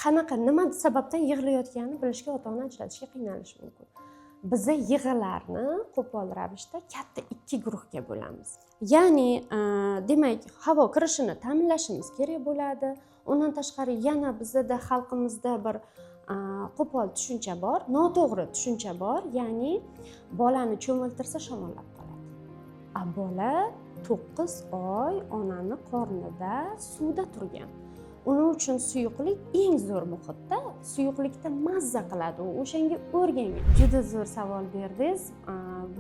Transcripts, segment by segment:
Qanaqa, nima sababdan yig'layotganini bilishga, ota ona ajratishga qiynalishi mumkin. Biza yig'ilarni qo'pol ravishda katta ikki guruhga bo'lamiz. Ya'ni demak, havo kirishini ta'minlashimiz kerak bo'ladi. Undan tashqari, yana bizada, xalqimizda bir qo'pol tushuncha bor, noto'g'ri tushuncha bor, ya'ni bolani cho'miltirsa, shamollab qoladi. A bola 9 oy onani qornida suvda turgan. Uning uchun suyuqlik eng zo'r muhitda, suyuqlikda mazza qiladi, u o'shanga o'rgangan. Juda zo'r savol berdingiz.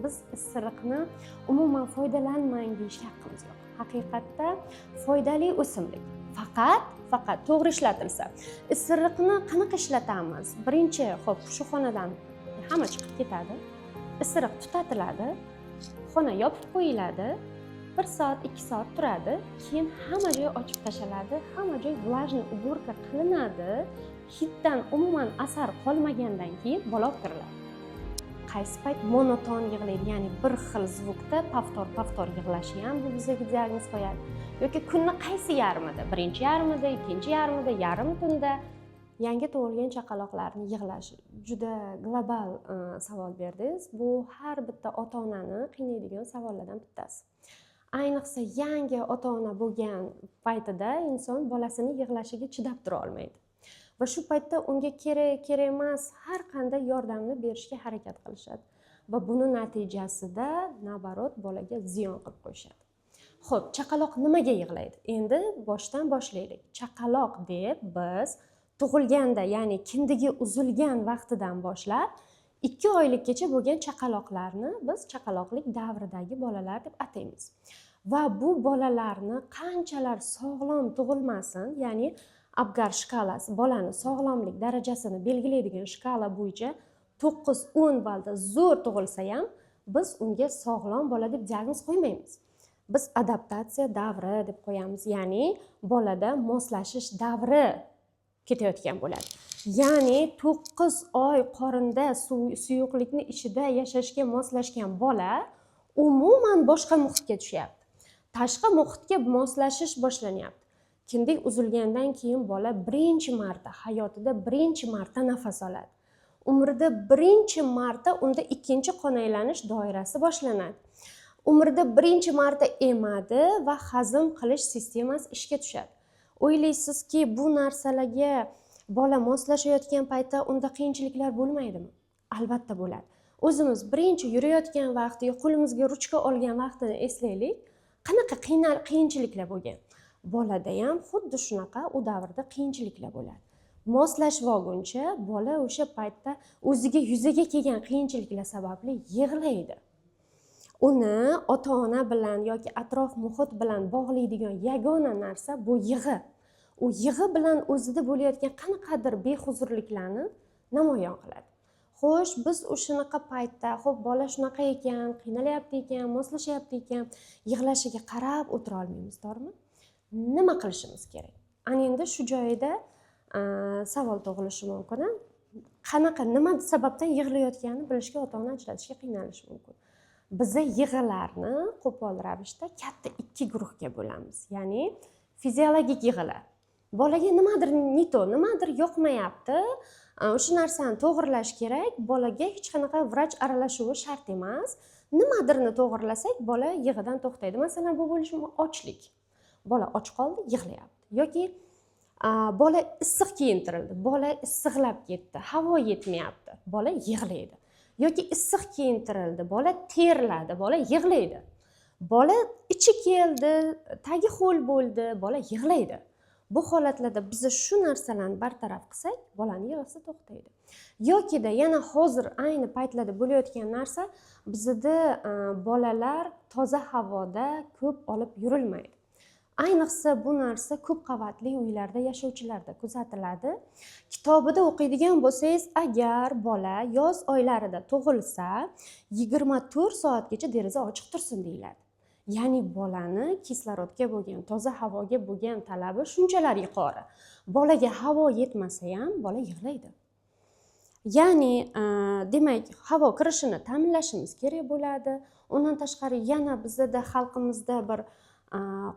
Biz isiriqni umuman foydalanmang deyishga haqqimiz yo'q. Haqiqatda foydali o'simlik, faqat to'g'ri ishlatilsa. Isiriqni qanaqa ishlatamiz? Birinchi, ho'p, shu xonadan hamma chiqib ketadi, isiriq tutatiladi, xona yopib qo'yiladi, bir soat, 2 soat turadi, keyin hamma joy ochib tashlanadi, hamma joy влажный уборка qilinadi. Hiddan umuman asar qolmagandan keyin bola olib kiriladi. Qaysi payt monoton yig'laydi, ya'ni bir xil звук da повтор, повтор yig'lashi ham bu bizga diagnoz qo'yadi. Yoki kunni qaysi yarmida: birinchi yarmida, ikkinchi yarmida, yarim tunda. Yangi tug'ilgan chaqaloqlarni yig'lashi. Juda global savol berdingiz. Bu har bitta ota onani qiynaydigan savollardan bittasi. Ayniqsa yangi ota ona bo'lgan paytida inson bolasini yig'lashiga chidab tura olmaydi va shu paytda unga kerak, kerak emas har qanday yordamni berishga harakat qilishadi va buni natijasida, наоборот, bolaga ziyon qilib qo'yishadi. Ho'p, chaqaloq nimaga yig'laydi? Endi boshdan boshlaylik. Chaqaloq deb biz tug'ilganda, ya'ni kindigi uzilgan vaqtidan boshlab 2 oylikgacha bo'lgan chaqaloqlarni biz chaqaloqlik davridagi bolalar deb ataymiz. Va bu bolalarni qanchalar sog'lom tug'ilmasin, ya'ni Apgar shkalasi, bolani sog'lomlik darajasini belgilaydigan shkala bo'yicha 9-10 ballda zo'r tug'ilsa ham, biz unga sog'lom bola deb diagnoz qo'ymaymiz. Biz adaptatsiya davri deb qo'yamiz, ya'ni bolada moslashish davri ketayotgan bo'ladi. Ya'ni 9 oy qorinda suv, suyuqlikni ichida yashashga moslashgan bola umuman boshqa muhitga tushyapti, tashqi muhitga moslashish boshlanyapti. Kindik uzilgandan keyin bola birinchi marta hayotida, birinchi marta nafas oladi. Umrida birinchi marta unda ikkinchi qon aylanish doirasi boshlanadi. Umrida birinchi marta emadi va hazm qilish sistemasi ishga tushadi. O'ylaysizki, bu narsalarga bola moslashayotgan paytda unda qiyinchiliklar bo'lmaydimi? Albatta bo'ladi. O'zimiz birinchi yurayotgan vaqti yo qo'limizga ruchka olgan vaqtini eslaylik, qanaqa qiyinchiliklar bo'lgan. Bolada ham xuddi shunaqa u davrda qiyinchiliklar bo'ladi. Moslashib olguncha bola o'sha paytda o'ziga yuzaga kelgan qiyinchiliklar sababli yig'laydi. Uni ota ona bilan yoki atrof muhit bilan bog'laydigan yagona narsa bu yig'i. U yig'i bilan o'zida bo'layotgan qanaqadir behuzurliklarni namoyon qiladi. Xo'sh, biz o'shanaqa paytda, ho'p, bola shunaqa ekan, qiynalyapti ekan, moslashyapti ekan, yig'lashiga qarab o'tira olmaymiz, to'g'rimi? Nima qilishimiz kerak? Ana endi shu joyida savol tug'ilishi mumkin. A? Qanaqa, nima sababdan yig'layotganini bilishga, ota ona ajratishga qiynalishi mumkin. Biza yig'ilarni qo'pol ravishda katta ikki guruhga bo'lamiz. Ya'ni fiziologik yig'ilar. Bolaga nimadir не то, nimadir yoqmayapti, o'sha narsani to'g'irlash kerak. Bolaga hech qanaqa vrach aralashuvi shart emas. Nimadirni to'g'irlasak, bola yig'idan to'xtaydi. Masalan, bu bo'lishi mumkin ochlik. Bola och qoldi, yig'layapti. Yoki bola issiq kiyintirildi, bola issiqlab ketdi, havo yetmayapti, bola yig'laydi. Yoki issiq kiyintirildi, bola terladi, bola yig'laydi. Bola ichi keldi, tagi ho'l bo'ldi, bola yig'laydi. Bu holatlarda biz shu narsalarni bartaraf qilsak, bolani yig'isi to'xtaydi. Yokida yana hozir ayni paytlarda bo'layotgan narsa: bizada bolalar toza havoda ko'p olib yurilmaydi. Ayniqsa bu narsa ko'p qavatli uylarda yashovchilarda kuzatiladi. Kitobida o'qiydigan bo'lsangiz, agar bola yoz oylarida tug'ilsa, 24 soatgacha deraza ochiq tursin deyiladi. Ya'ni bolani kislorodga bo'lgan, toza havoga bo'lgan talabi shunchalar yuqori. Bolaga havo yetmasa ham, bola yig'laydi. Ya'ni demak, havo kirishini ta'minlashimiz kerak bo'ladi. Undan tashqari, yana bizada, xalqimizda bir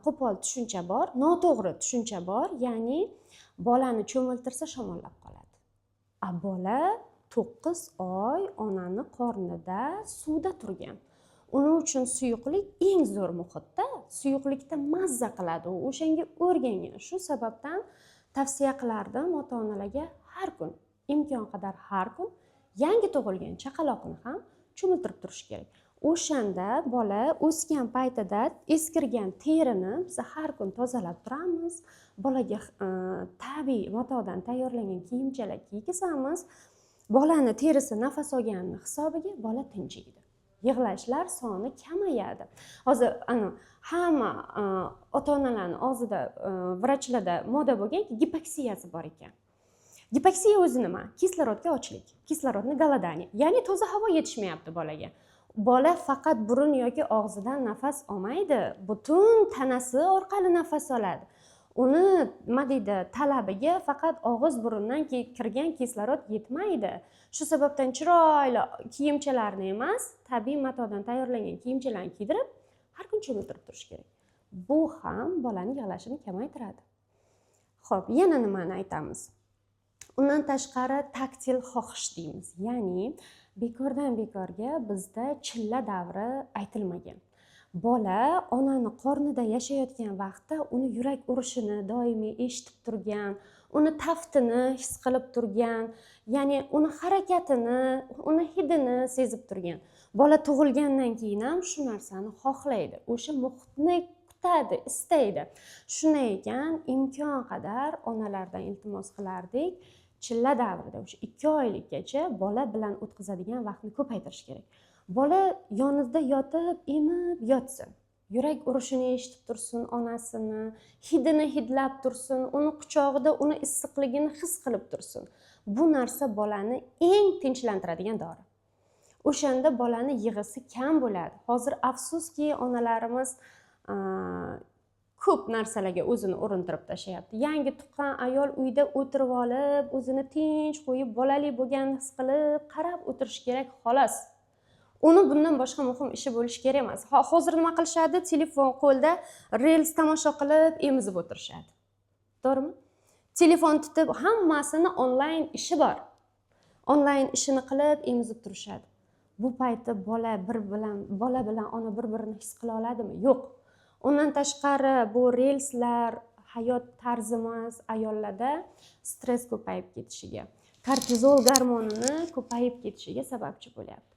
qo'pol tushuncha bor, noto'g'ri tushuncha bor, ya'ni Bolani cho'miltirsa, shamollab qoladi. A bola 9 oy onani qornida suvda turgan. Uning uchun suyuqlik eng zo'r muhitda, suyuqlikda mazza qiladi, u o'shanga o'rgangan. Shu sababdan tavsiya qilardim ota onalarga, har kun, imkon qadar har kun yangi tug'ilgan chaqaloqni ham cho'miltirib turish kerak. O'shanda bola o'sgan paytida eskirgan terini biz har kun tozalab turamiz, bolaga tabiiy matodan tayyorlangan kiyimchalar kiygizamiz. Bolani terisi nafas olganini hisobiga bola tinchiydi, yig'lashlar soni kamayadi. Hozir ana hamma ota onalarni og'zida, vrachlarda moda bo'lganki, gipoksiyasi bor ekan. Gipoksiya o'zi nima? Kislorodga ochlik, кислородный голодание, ya'ni toza havo yetishmayapti bolaga. Bola faqat burun yoki og'zidan nafas olmaydi, butun tanasi orqali nafas oladi. Uni, nima deydi, talabiga faqat og'iz burundan kirgan kislorod yetmaydi. Shu sababdan chiroyli kiyimchalarni emas, tabiiy matodan tayyorlangan kiyimchalarni kiydirib, har kun cho'miltirib turish kerak. Bu ham bolani yig'lashini kamaytiradi. Ho'p, yana nimani aytamiz? Undan tashqari, taktil xohish deymiz, ya'ni bekordan bekorga bizda chilla davri aytilmagan. Bola onani qornida yashayotgan vaqtda uni yurak urishini doimiy eshitib turgan, uni taftini his qilib turgan, ya'ni uni harakatini, uni hidini sezib turgan. Bola tug'ilgandan keyin ham shu narsani xohlaydi, o'sha muhitni kutadi, istaydi. Shunday ekan, imkon qadar onalardan iltimos qilardik, chilla davrida, o'sha 2 oylikgacha bola bilan o'tkazadigan vaqtni ko'paytirish kerak. Bola yonida yotib, emib yotsin, yurak urishini eshitib tursin, onasini hidini hidlab tursin, uni quchog'ida uni issiqligini his qilib tursin. Bu narsa bolani eng tinchlantiradigan dori. O'shanda bolani yig'isi kam bo'ladi. Hozir, afsuski, onalarimiz ko'p narsalarga o'zini urintirib tashlayapti. Yangi tuqqan ayol uyda o'tirib olib, o'zini tinch qo'yib, bolali bo'lganini his qilib, qarab o'tirishi kerak, xolos. Uni bundan boshqa muhim ishi bo'lishi kerak emas. Hozir nima qilishadi? Telefon qo'lda, reels tomosha qilib, emizib o'tirishadi, to'g'rimi? Telefon tutib, hammasini onlayn ishi bor, onlayn ishini qilib, emizib turishadi. Bu payti bola bilan ona bir birini his qila oladimi? Yo'q. Undan tashqari, bu reelslar, hayot tarzimiz ayollarda stress ko'payib ketishiga, kortizol gormonini ko'payib ketishiga sababchi bo'lyapti.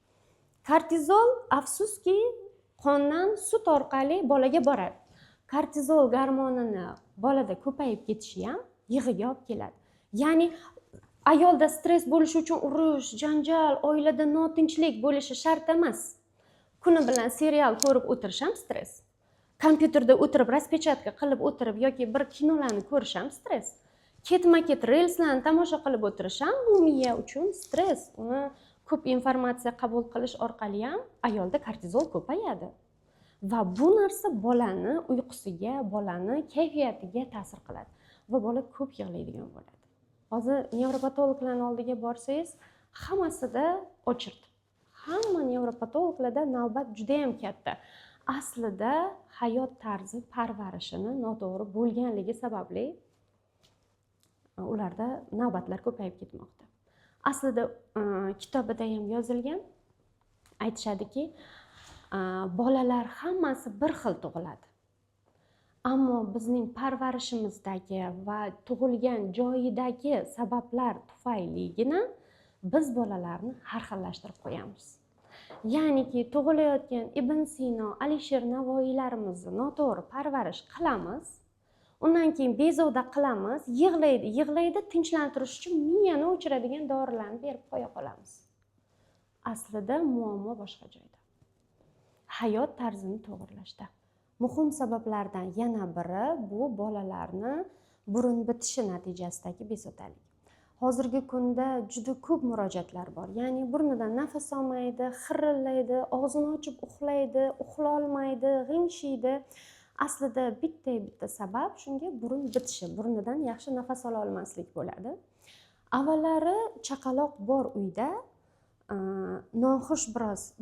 Kortizol, afsuski, qondan sut orqali bolaga boradi. Kortizol gormonini bolada ko'payib ketishi ham yig'iga olib keladi. Ya'ni ayolda stress bo'lishi uchun urush, janjal, oilada notinchlik bo'lishi shart emas. Kuni bilan serial ko'rib o'tirish ham stress, kompyuterda o'tirib, распечатка qilib o'tirib yoki bir kinolarni ko'rish ham stress, ketma ket reelslarni tomosha qilib o'tirish ham bu miya uchun stress. Uni ko'p informatsiya qabul qilish orqali ham ayolda kortizol ko'payadi va bu narsa bolani uyqusiga, bolani kayfiyatiga ta'sir qiladi va bola ko'p yig'laydigan bo'ladi. Hozir nevropatologlarni oldiga borsangiz, hammasida очередь, hamma nevropatologlarda navbat judayam katta. Aslida hayot tarzi, parvarishini noto'g'ri bo'lganligi sababli ularda navbatlar ko'payib ketmoqda. Aslida kitobida ham yozilgan, aytishadiki, bolalar hammasi bir xil tug'iladi, ammo bizning parvarishimizdagi va tug'ilgan joyidagi sabablar tufayligina biz bolalarni har xillashtirib qo'yamiz. Ya'niki tug'ilayotgan Ibn Sino, Alisher Navoiylarimizni noto'g'ri parvarish qilamiz, undan keyin bezovta qilamiz, yig'laydi, yig'laydi, tinchlantirish uchun miyani o'chiradigan dorilarni berib qo'ya qolamiz. Aslida muammo boshqa joyda, hayot tarzini to'g'irlashda. Muhim sabablardan yana biri bu bolalarni burun bitishi natijasidagi bezovtalik. Hozirgi kunda juda ko'p murojaatlar bor, ya'ni burnidan nafas olmaydi, xirillaydi, og'zini ochib uxlaydi, uxlolmaydi, g'ingshiydi. Aslida bitta bitta sabab shunga burun bitishi, burnidan yaxshi nafas ola olmaslik bo'ladi. Avvallari chaqaloq bor uyda Noxush,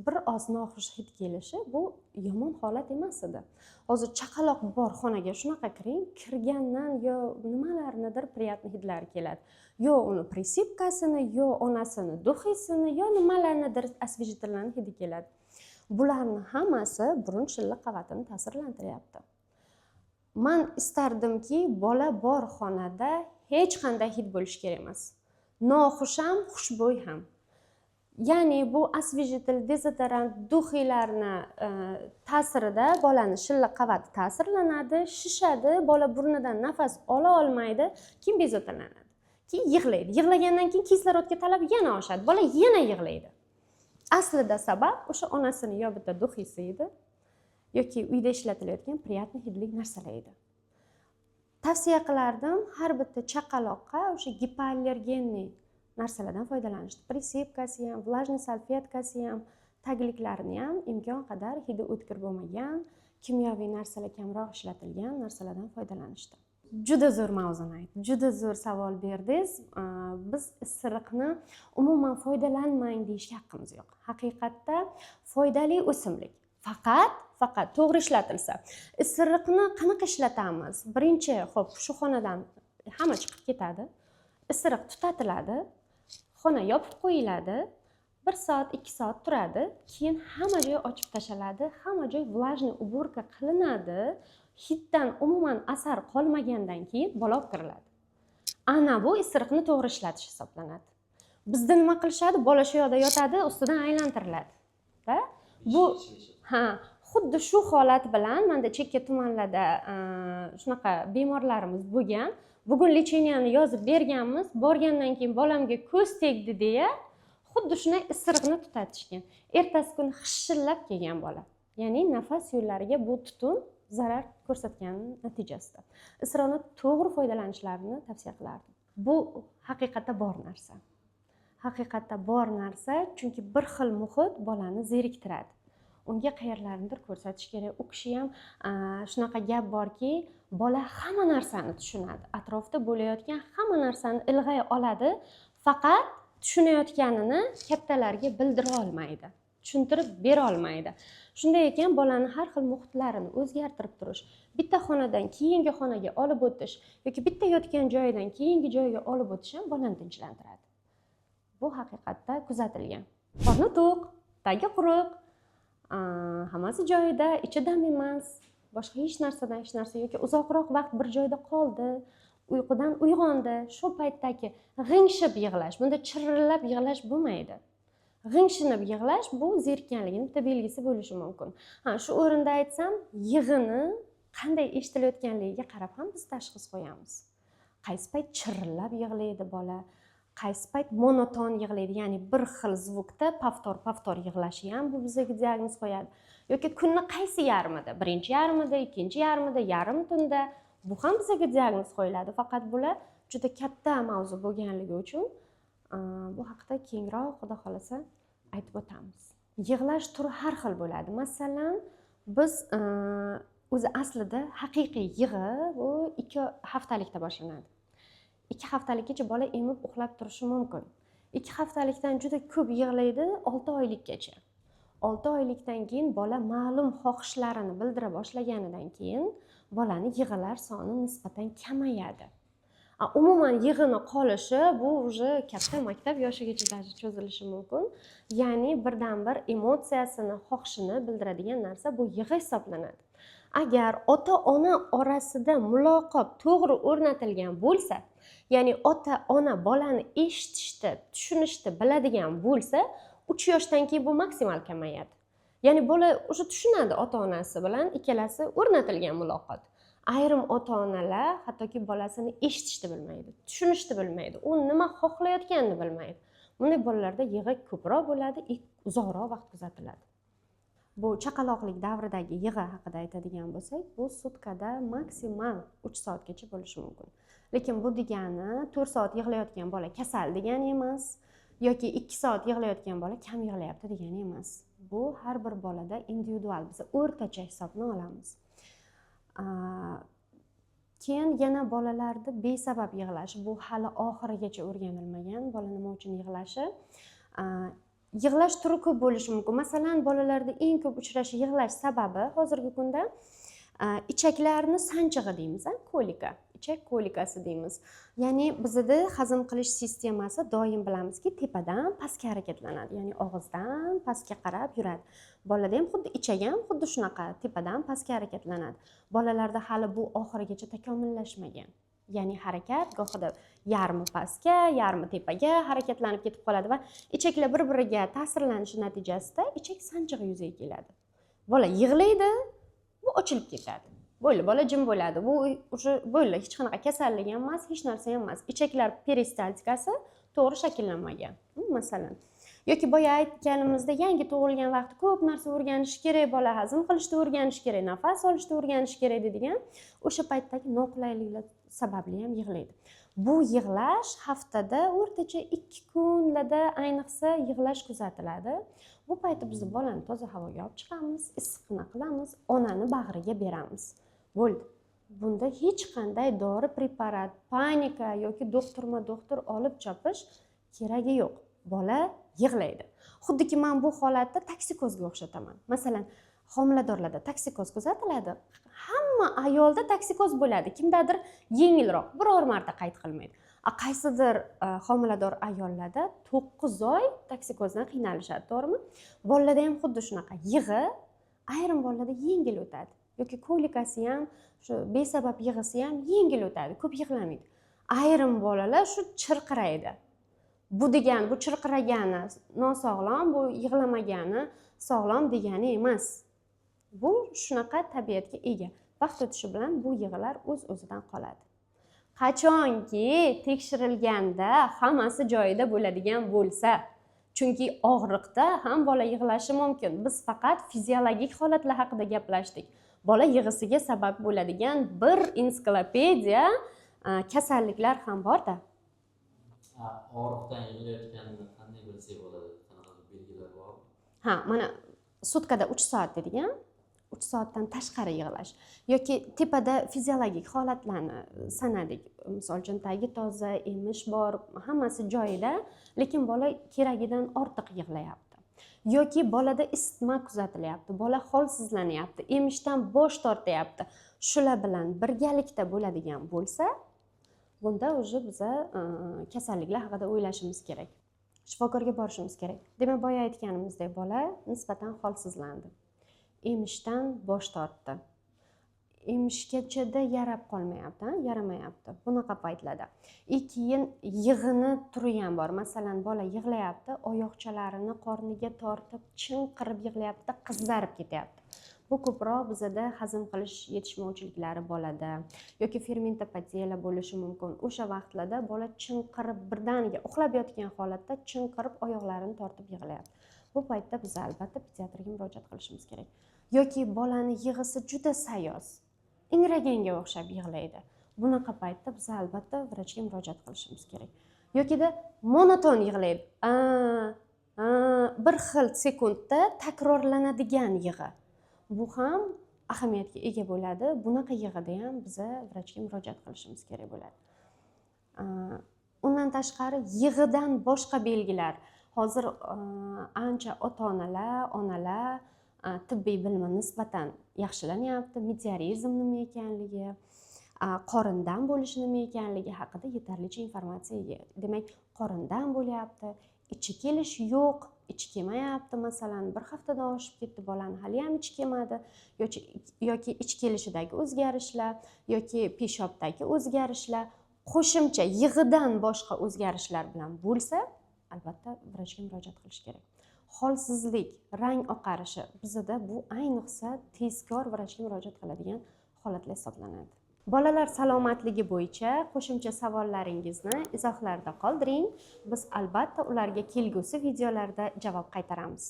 bir oz noxush hid kelishi bu yomon holat emas edi. Hozir chaqaloq bor xonaga shunaqa kiring, kirgandan yo nimalarnidir приятный hidlari keladi, yo uni присыпка sini, yo onasini духи sini, yo nimalarnidir освежитель larni hidi keladi. Bularni hammasi burun shilliq qavatini ta'sirlantiryapti. Man istardimki, bola bor xonada hech qanday hid bo'lishi kerak emas, noxush ham, xushbo'y ham. Ya'ni bu освежитель, dezodorant, духи larni ta'sirida bolani shilliq qavati ta'sirlanadi, shishadi, bola burnidan nafas ola olmaydi, keyin bezovtalanadi, keyin yig'laydi. Yig'lagandan keyin kislorodga talab yana oshadi, bola yana yig'laydi. Aslida sabab o'sha onasini yo bitta духи si edi yoki uyda ishlatilayotgan приятный hidli narsalar edi. Tavsiya qilardim har bitta chaqaloqqa o'sha гипоаллергенный narsalardan foydalanishni: присыпка si ham, влажный salfetkasi ham, tagliklarini ham imkon qadar hidi o'tkir bo'lmagan, kimyoviy narsalar kamroq ishlatilgan narsalardan foydalanishdi. Juda zo'r mavzuni aytdi, juda zo'r savol berdingiz. Biz isiriqni umuman foydalanmang deyishga haqqimiz yo'q. Haqiqatda foydali o'simlik, faqat to'g'ri ishlatilsa. Isiriqni qanaqa ishlatamiz? Birinchi, ho'p, shu xonadan hamma chiqib ketadi, isiriq tutatiladi, xona yopib qo'yiladi, 1 soat, 2 soat turadi, keyin hamma joy ochib tashlanadi, hamma joy влажный уборка qilinadi. Hiddan umuman asar qolmagandan keyin bola olib kiriladi. Ana bu isiriqni to'g'ri ishlatish hisoblanadi. Bizda nima qilishadi? Bola shu yoqda yotadi, ustidan aylantiriladi da bu. Ha, xuddi shu holat bilan manda chekka tumanlarda shunaqa bemorlarimiz bo'lgan. Bugun лечения ni yozib berganmiz, borgandan keyin bolamga ko'z tegdi deya xuddi shunday isiriqni tutatishgan. Ertasi kuni xishillab kelgan bola, ya'ni nafas yo'llariga bu tutun zarar ko'rsatgani natijasida. Isiriqni to'g'ri foydalanishlarini tavsiya qilardim. Bu haqiqatda bor narsa, haqiqatda bor narsa, chunki bir xil muhit bolani zeriktiradi. Unga qayerlarnidir ko'rsatish kerak. U kishi ham, shunaqa gap borki, bola hamma narsani tushunadi, atrofda bo'layotgan hamma narsani ilg'ay oladi, faqat tushunayotganini kattalarga bildira olmaydi, tushuntirib bera olmaydi. Shunday ekan, bolani har xil muhitlarini o'zgartirib turish, bitta xonadan keyingi xonaga olib o'tish yoki bitta yotgan joyidan keyingi joyga olib o'tish ham bolani tinchlantiradi. Bu haqiqatda kuzatilgan. Qorni to'q, tagi quruq, hammasi joyida, ichi dam emas, boshqa hech narsadan hech narsa yoki uzoqroq vaqt bir joyda qoldi, uyqudan uyg'ondi, shu paytdagi g'ingshib yig'lash. Bunda chirillab yig'lash bo'lmaydi, g'ingshib yig'lash bu zerikkanligini bitta belgisi bo'lishi mumkin. Ha, shu o'rinda aytsam, yig'ini qanday eshitilayotganligiga qarab ham biz tashxis qo'yamiz. Qaysi payt chirillab yig'laydi bola, qaysi payt monoton yig'laydi, ya'ni bir xil звук da повтор повтор yig'lashi ham bu bizga diagnoz qo'yadi. Yoki kunni qaysi yarmida, birinchi yarmida, ikkinchi yarmida, yarim tunda, bu ham bizga diagnoz qo'yiladi. Faqat bular juda katta mavzu bo'lganligi uchun bu haqida keyinroq, xudo xohlasa, aytib o'tamiz. Yig'lash turi har xil bo'ladi. Masalan, biz o'zi aslida haqiqiy yig'i bu 2 haftalikda boshlanadi. 2 haftalikgacha bola emib uxlab turishi mumkin. 2 haftalikdan juda ko'p yig'laydi 6 oylikgacha. 6 oylikdan keyin bola ma'lum xohishlarini bildira boshlaganidan keyin bolani yig'ilar soni nisbatan kamayadi. Umuman yig'ini qolishi bu уже katta maktab yoshigacha даже cho'zilishi mumkin. Ya'ni birdan bir emotsiyasini, xohishini bildiradigan narsa bu yig'i hisoblanadi. Agar ota ona orasida muloqot to'g'ri o'rnatilgan bo'lsa, ya'ni ota ona bolani eshitishni, tushunishni biladigan bo'lsa, 3 yoshdan keyin bu maksimal kamayadi. Ya'ni bola уже tushunadi, ota onasi bilan ikkalasi o'rnatilgan muloqot. Ayrim ota onalar hattoki bolasini eshitishni bilmaydi, tushunishni bilmaydi, u nima xohlayotganini bilmaydi. Bunday bolalarda yig'i ko'proq bo'ladi и uzoqroq vaqt kuzatiladi. Bu chaqaloqlik davridagi yig'i haqida aytadigan bo'lsak, bu sutkada maksimal 3 soatgacha bo'lishi mumkin. Lekin bu degani 4 soat yig'layotgan bola kasal degani emas yoki 2 soat yig'layotgan bola kam yig'layapti degani emas. Bu har bir bolada individual, biz o'rtacha hisobni olamiz. Keyin yana bolalarda besabab yig'lash, bu hali oxirigacha o'rganilmagan, bola nima uchun yig'lashi. Yig'lash turi ko'p bo'lishi mumkin. Masalan, bolalarda eng ko'p uchrashi yig'lash sababi hozirgi kunda ichaklarni sanchig'i deymiz, колика, ichak kolikasi deymiz. Ya'ni bizada hazm qilish sistemasi, doim bilamizki, tepadan pastga harakatlanadi, ya'ni og'izdan pastga qarab yuradi. Bolada ham xuddi, ichak ham xuddi shunaqa tepadan pastga harakatlanadi. Bolalarda hali bu oxirigacha takomillashmagan, ya'ni harakat gohida yarmi pastga, yarmi tepaga harakatlanib ketib qoladi va ichaklar bir biriga ta'sirlanishi natijasida ichak sanchig'i yuzaga keladi. Bola yig'laydi, bu ochilib ketadi, bo'ldi, bola jim bo'ladi. Bu уже bo'ldi, hech qanaqa kasallik ham emas, hech narsa ham emas, ichaklar peristaltikasi to'g'ri shakllanmagan. Masalan, yoki boya aytganimizda, yangi tug'ilgan vaqti ko'p narsa o'rganishi kerak, bola hazm qilishni o'rganishi kerak, nafas olishni o'rganishi kerak deydigan o'sha paytdagi noqulayliklar sababli ham yig'laydi. Bu yig'lash haftada o'rtacha 2 kunlarda ayniqsa yig'lash kuzatiladi. Bu paytda biz bolani toza havoga olib chiqamiz, issiqqina qilamiz, onani bag'riga beramiz, bo'ldi. Bunda hech qanday dori preparat, panika yoki doktorma doktor olib chopish keragi yo'q. Bola yig'laydi. Xuddiki man bu holatda toksikozga o'xshataman. Masalan, homiladorlarda toksikoz kuzatiladi, hamma ayolda toksikoz bo'ladi, kimdadir yengilroq, biror marta qayd qilmaydi, a qaysidir homilador ayollarda 9 oy toksikozdan qiynalishadi, to'g'rimi? Bolalarda ham xuddi shunaqa yig'i ayrim bolalarda yengil o'tadi yoki kolikasi ham, shu besabab yig'isi ham yengil o'tadi, ko'p yig'lamaydi. Ayrim bolalar shu chirqiraydi. Bu degani, bu chirqiragani nosog'lom, bu yig'lamagani sog'lom degani emas. Bu shunaqa tabiatga ega. Vaqt o'tishi bilan bu yig'ilar o'z o'zidan qoladi, qachonki tekshirilganda hammasi joyida bo'ladigan bo'lsa. Chunki og'riqda ham bola yig'lashi mumkin. Biz faqat fiziologik holatlar haqida gaplashdik. Bola yig'isiga sabab bo'ladigan bir ensiklopediya kasalliklar ham borda. Og'riqdan yig'layotganini qanday bilsak bo'ladi? Qanaqadir belgilar bormi? Ha, mana sutkada 3 soat dedik, a, 3 soatdan tashqari yig'lash yoki tepada fiziologik holatlarni sanadik. Misol uchun, tagi toza, emish bor, hammasi joyida, lekin bola keragidan ortiq yig'layapti yoki bolada isitma kuzatilyapti, bola holsizlanyapti, emishdan bosh tortyapti, shular bilan birgalikda bo'ladigan bo'lsa, bunda уже biza kasalliklar haqida o'ylashimiz kerak, shifokorga borishimiz kerak. Demak, boya aytganimizdek, bola nisbatan holsizlandi, emishdan bosh tortdi, emishgachada yarab qolmayapti, a, yaramayapti bunaqa paytlarda. И keyin yig'ini turi ham bor. Masalan, bola yig'layapti, oyoqchalarini qorniga tortib, chinqirib yig'layapti, qizarib ketyapti. Bu ko'proq bizada hazm qilish yetishmovchiliklari bolada yoki fermentopatiyalar bo'lishi mumkin. O'sha vaqtlarda bola chinqirib, birdaniga uxlab yotgan holatda chinqirib, oyoqlarini tortib yig'layapti. Bu paytda biz albatta pediatrga murojaat qilishimiz kerak. Yoki bolani yig'isi juda sayoz, ingraganga o'xshab yig'laydi. Bunaqa paytda biz albatta vrachga murojaat qilishimiz kerak. Yokida monoton yig'laydi, a a, bir xil sekundda takrorlanadigan yig'i, bu ham ahamiyatga ega bo'ladi. Bunaqa yig'ida ham biza vrachga murojaat qilishimiz kerak bo'ladi. Undan tashqari, yig'idan boshqa belgilar. Hozir ancha ota onalar, onalar tibbiy bilimi nisbatan yaxshilanyapti, meteorizm nima ekanligi, qorindan bo'lishi nima ekanligi haqida yetarlicha informatsiyaga ega. Demak, qorindan bo'lyapti, ichi kelish yo'q, ichi kelmayapti. Masalan, bir haftadan oshib ketdi, bolani haliyam ichi kelmadi yoki ich kelishidagi o'zgarishlar yoki peshobdagi o'zgarishlar, qo'shimcha yig'idan boshqa o'zgarishlar bilan bo'lsa, albatta vrachga murojaat qilish kerak. Holsizlik, rang oqarishi bizada bu ayniqsa tezkor vrachga murojaat qiladigan holatlar hisoblanadi. Bolalar salomatligi bo'yicha qo'shimcha savollaringizni izohlarda qoldiring. Biz albatta ularga kelgusi videolarda javob qaytaramiz.